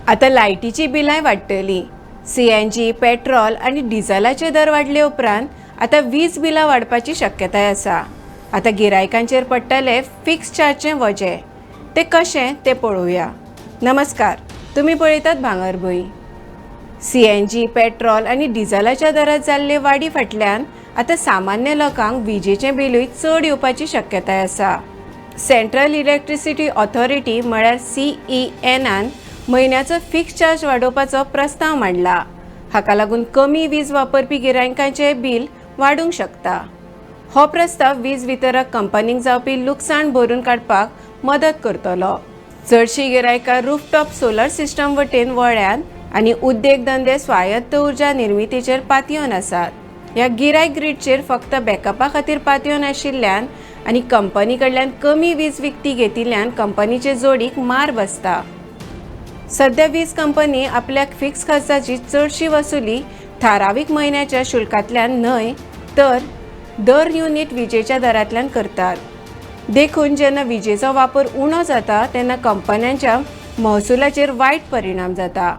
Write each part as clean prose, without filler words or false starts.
आतां लायटीचीं बिलांय वाडटलीं. CNG, petrol आनी डिझलाचे दर वाडले उपरांत आतां वीज बिलां वाडपाची शक्यताय आसा. आतां गिरायकांचेर पडटले फिक्स चार्जचें वजें, तें कशें तें पळोवया. नमस्कार, तुमी पळयतात भांगरभूंय. सीएनजी, पेट्रोल आनी डिझलाच्या दरात जाल्ले वाडी फाटल्यान आतां सामान्य लोकांक विजेचें बिलूय चड येवपाची शक्यताय आसा. सेंट्रल इलेक्ट्रिसिटी ऑथॉरिटी म्हळ्यार सीईएनान म्हयन्याचो फिक्स चार्ज वाडोवपाचो प्रस्ताव मांडला. हाका लागून कमी वीज वापरपी गिरायकांचें बील वाडूंक शकता. हो प्रस्ताव वीज वितरक कंपनींक जावपी लुकसाण भरून काडपाक मदत करतलो. चडशीं गिरायकां रुफटॉप सोलर सिस्टम वटेन वळ्ळ्यांत आनी उद्देग धंदे स्वायत्त उर्जा निर्मितीचेर पातयेवन आसात. ह्या गिरायक ग्रीडचेर फक्त बॅकअपा खातीर पातयेवन आशिल्ल्यान आनी कंपनी कडल्यान कमी वीज विकती घेतिल्ल्यान कंपनीचे जोडीक मार बसता. सध्या वीज कंपनी आपल्या फिक्स खर्चाची चडशी वसुली थारावीक म्हयन्याच्या शुल्कांतल्यान न्हय, तर दर युनीट विजेच्या दरांतल्यान करतात. देखून जेन्ना विजेचो वापर उणो जाता, तेन्ना कंपन्यांच्या महसुलाचेर वायट परिणाम जाता.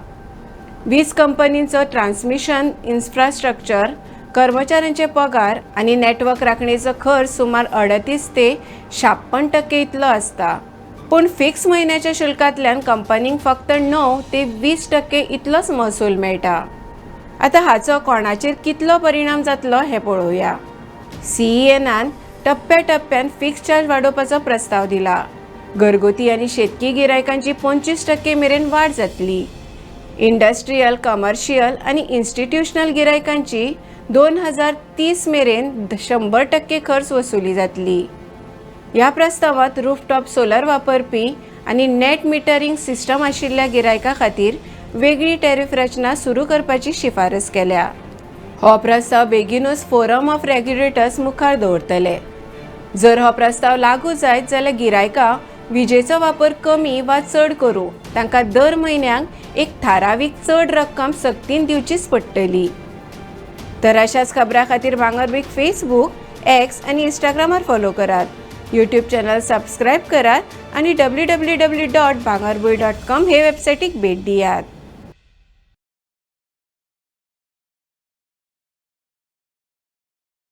वीज कंपनींचो ट्रान्समिशन इन्फ्रास्ट्रक्चर, कर्मचाऱ्यांचे पगार आनी नेटवर्क राखणेचो खर्च सुमार 38 ते 56% इतलो आसता. पूण फिक्स म्हयन्याच्या शुल्कांतल्यान कंपनींक फक्त 9 ते 20% इतलोच महसूल मेळटा. आतां हाचो कोणाचेर कितलो परिणाम जातलो हें पळोवया. सीईएनान टप्प्या टप्प्यान फिक्स चार्ज वाडोवपाचो प्रस्ताव दिला. घरगुती आनी शेतकी गिरायकांची 25% मेरेन वाड जातली. इंडस्ट्रियल, कमर्शियल आनी इन्स्टिट्युशनल गिरायकांची 2030 मेरेन 100% खर्च वसुली जातली. ह्या प्रस्तावांत रुफटॉप सोलर वापरपी आनी नेट मिटरींग सिस्टम आशिल्ल्या गिरायकां खातीर वेगळी टॅरिफ रचना सुरू करपाची शिफारस केल्या. हो प्रस्ताव बेगीनूच फोरम ऑफ रेग्युलेटर्स मुखार दवरतले. जर हो प्रस्ताव लागू जायत जाल्यार गिरायकां विजेचो वापर कमी वा चड करूं, तांकां दर म्हयन्याक एक थारावीक चड रक्कम सक्तीन दिवचीच पडटली. तर अशाच खबरां खातीर भांगरभूंयक फेसबूक, एक्स आनी इंस्टाग्रामार फॉलो करात, यूट्यूब चॅनल सबस्क्रायब करात आनी www.bhangarbhuin.com हे वेबसायटीक भेट दियात.